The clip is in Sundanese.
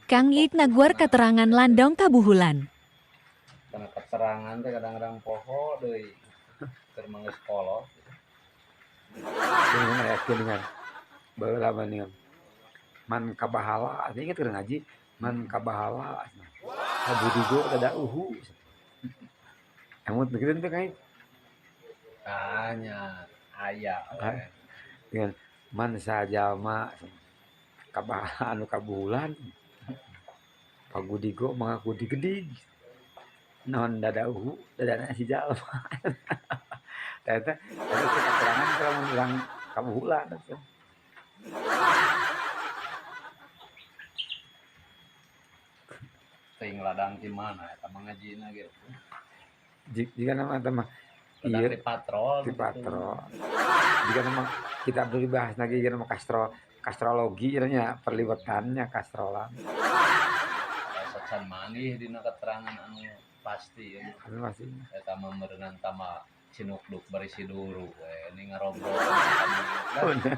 Kang Iik naguar katerangan landong kabuhulan. Karena keterangan teh kadang-kadang poho deui keur mah geus kolot. Geuningan aya geuningan. Baheula mah geuningan. Man kabahala, inget keur ngaji, man kabahala kabudigo dada uhu. Emut begitu teh kai. Tanya aya we. Dengan man sajalma kabahala anu kabuhulan. Pagudigo mangaku digedig. Naon dada uhu, dadana si jalma. Tah eta eta teh katerangan lamun urang kabuhulan atuh. Teuing ladang ti mana eta mah ngajina ge. Jika nama eta mah Ladang ieu di patrol di patrol. Jika nama kita perlu dibahas lagi jika nama kastrologi nya perliwetannya kastrolan. Asa can manggih dina keterangan anu pasti ya. Anu pasti. Eta mah meureunan tama cinukduk bari siduru we ini ngarobrol. Bener.